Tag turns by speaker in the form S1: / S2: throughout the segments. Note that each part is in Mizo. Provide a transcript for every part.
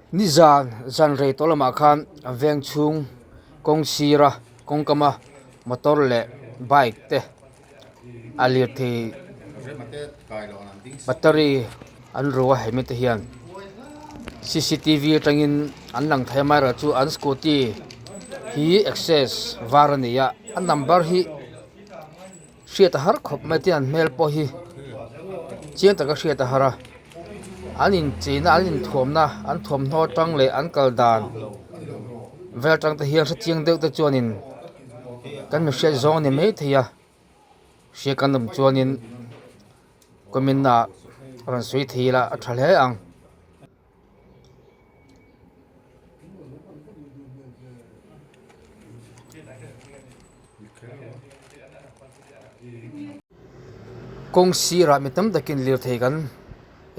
S1: Nizan zan rei tawh lamah khan a veng chhung kawng sira kawng kama motor leh bike te a lirthei battery an ru a hemi te hian cctv atangin an lang thei a amaherawhchu an scooty hi access var a ni a a number hi. Hriat a har khawp mai te an hmel pawh hi chiang taka hriat a har a an incheina an inthuamna an thuamhnaw atang leh an kal dan vel atang te hian hrechiang deuh te chuanin kan mi hriat zawng a ni maithei a hria kan awm chuanin comment ah rawn sawi thei ila a tha hle ang. Kawng sirah mi tam takin lirthei kan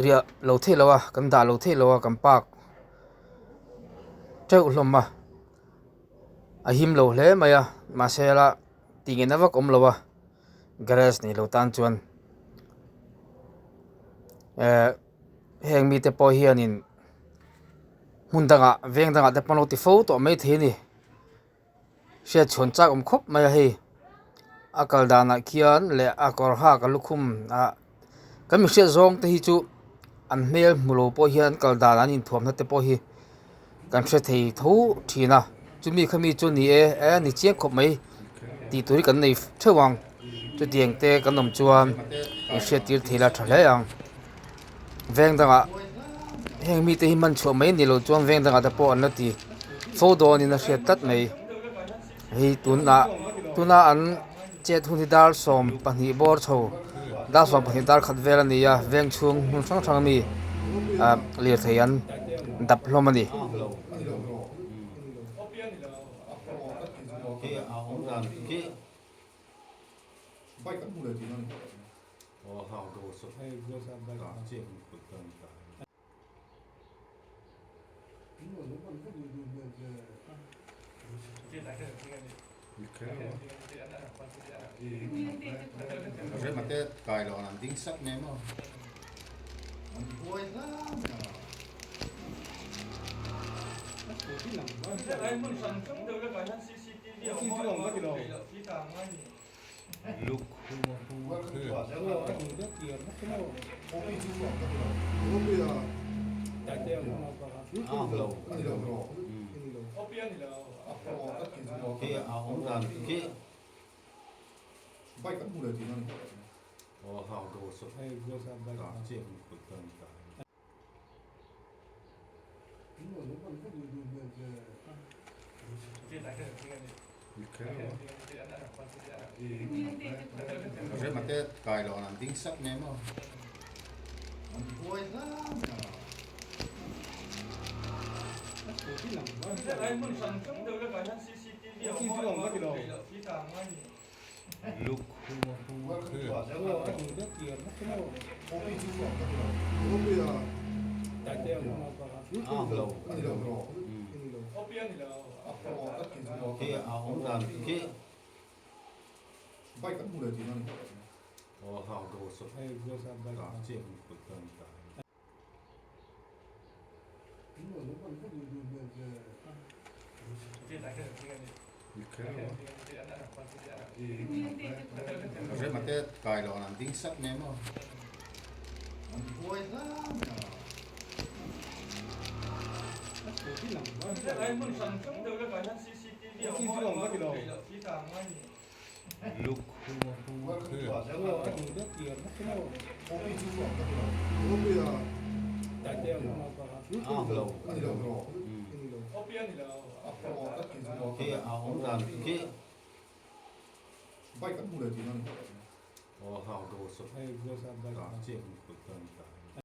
S1: riah lo theih lo a kan dah lo theih lo a kan park teuh hlawm a a him lo hle mai a mahse la tih ngaihna vak awm lo a garage nei lo tan chuan eh. Heng mite pawh hianin hmun dangah veng dangah te pawh an lo ti fo tawh maithei a ni. Hriat chhuan chak awm khawp mai a hei. A kal danah khian leh a kawr hak a lukhum ah kan mi hriat zawng te hi chu an hmel hmu lo pawh hian kal dan an inthuamna te pawh hi kan hre thei tho thin a. Chumi khami chu ni e e ni chiang khawp mai tih tur hi kan nei theuh ang. Chutiang te kan awm chuan in hriat tir thei la tha hle ang. Veng dangah heng mite hi hman chhuah mai ni lo chuan veng dangah te pawh an la ti fo dawnin a hriat tlat mai. Hei tunah tuna an chet hun hi dar 12 bawr chho dar 12 dar khat vel a ni a veng chhung hmun hrang hrang ami ah lirthei an dap hlawm a ni.